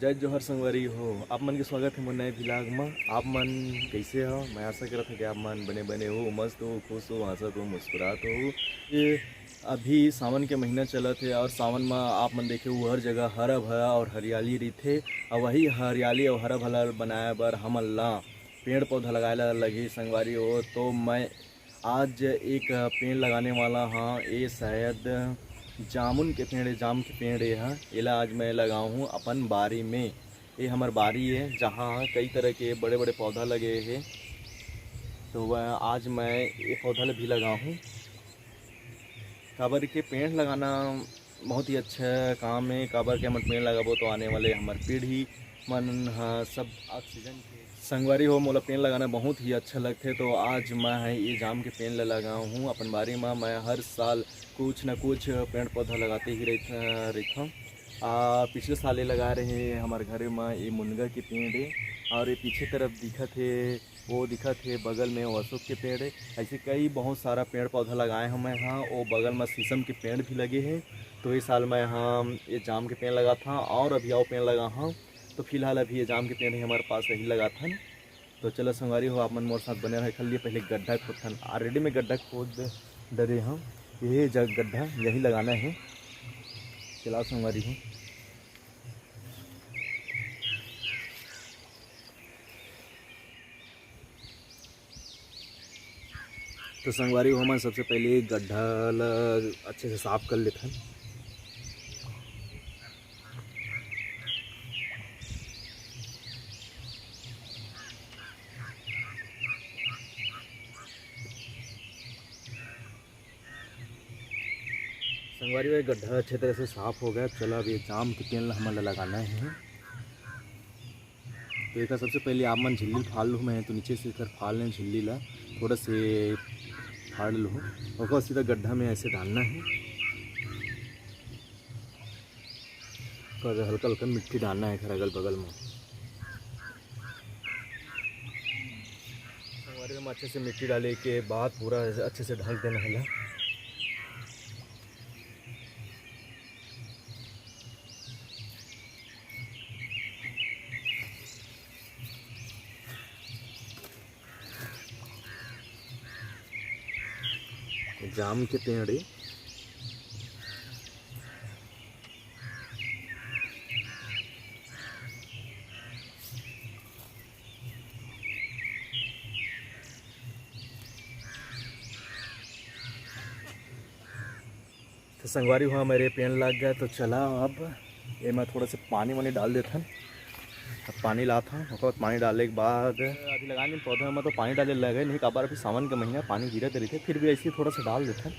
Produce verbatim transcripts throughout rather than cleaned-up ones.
जय जोहार संगवारी हो, आप मन के स्वागत हे मोर नए vlog म। आप मन कइसे हो? मैं आशा करत हूँ कि आप मन बने बने हो, मस्त हो, खुश हो, हंसत हो, मुस्कुरात हो। ये अभी सावन के महीना चलत हे और सावन म आप मन देखे, हर जगह हरा भरा और हरियाली रहिथे। और वही हरियाली और हरा भरा बनाए बर हमन ला पेड़ पौधा लगाए ला लगही संगवारी हो। तो मैं आज एक पेड़ लगाने वाला हाँ। ये शायद जामुन के पेड़, जाम के पेड़ ये हा। एला आज मैं लगाहूँ अपन बारी में। ये हमर बारी है, जहाँ कई तरह के बड़े बड़े पौधा लगे हैं। तो वह आज मैं ये पौधा भी लगाहूँ, काबर के पेड़ लगाना बहुत ही अच्छा काम है। काबर के हमर पेड़ लगाबो तो आने वाले हमर पीढ़ी मन ह सब ऑक्सीजन के। संगवारी हो, मोला पेड़ लगाना बहुत ही अच्छा लगथे, तो आज मैं ह ये जाम के पेड़ ल लगाहूँ अपन बारी म। मैं हर साल कुछ न कुछ पेड़ पौधा लगाते ही रहित-, रहिथों। आ, पिछले साल ये लगा रहे हमर घर म ये मुनगा के पेड़ है, और ये पीछे तरफ दिखत है, वो दिखत है बगल में वो अशोक के पेड़ है। ऐसे कई बहुत सारा पेड़ पौधा लगाए हूँ मैं हाँ। वो बगल में शीशम के पेड़ भी लगे हैं। तो ये साल मैं हाँ ये जाम के पेड़ लगा था और अभी आओ पेड़ लगा हाँ। तो फिलहाल अभी ये जाम के पेड़ है हमारे पास, यही लगा था। तो चलो संगवारी हो, आप मन मोर साथ बने रहे। खाली पहले गड्ढा खोदथन, ऑलरेडी मैं गड्ढा खोद डरे हूँ। यही जग गड्ढा यही लगाना है। चलाओ संगवारी हो। तो संगवारी हो, हमन सबसे पहले गड्ढा ल अच्छे से साफ कर लेथन। संगवारी हो, गड्ढा अच्छे तरह से साफ हो गया। चला, अब ये जाम के पेड़ ला हमन ला लगाना है। तो एकर सबसे पहले आप मन झिल्ली फाड़ लूँ, मैं तो नीचे से एकर फाड़ लें झिल्ली ला, थोड़ा से फाड़ लूँ, ओकर सीधा गड्ढा में ऐसे डालना है। ओकर हल्का हल्का मिट्टी डालना है एकर अगल बगल में। संगवारी हो, हम अच्छे से मिट्टी डाले के बाद पूरा अच्छे से ढक देना है ला। जाम के पेड़ है। तो संगवारी हो, हमर पेड़ लग गया। तो चला, अब एमा थोड़ा से पानी वानी डाल देथन। अब पानी लात हन, ओकर बाद पानी डाले के बाद अभी लगाए नहीं पौधा में तो पानी डाले लगे नहीं, काबर अभी सावन के महीना पानी गिरत रहिथे, फिर भी ऐसे ही थोड़ा सा डाल देथन,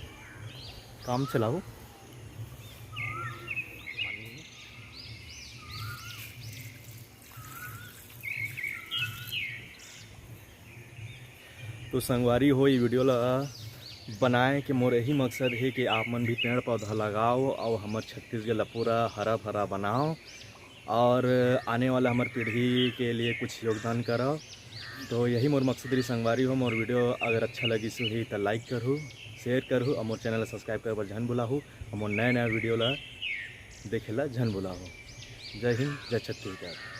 काम चलाओ। तो संगवारी हो, ये वीडियो ला बनाए के मोर यही मकसद है कि आप मन भी पेड़ पौधा लगाओ और हमर छत्तीसगढ़ ला पूरा हरा भरा बनाओ और आने वाला हमर पीढ़ी के लिए कुछ योगदान करो। तो यही मोर मकसद रही संगवारी हो। मोर वीडियो अगर अच्छा लगिस होही तो लाइक करहु, शेयर करहु और मोर चैनल ला सब्सक्राइब करे बर झन भुलाहू और मोर नया नया वीडियो ला देखे ला झन भुलाहू। जय हिंद, जय छत्तीसगढ़।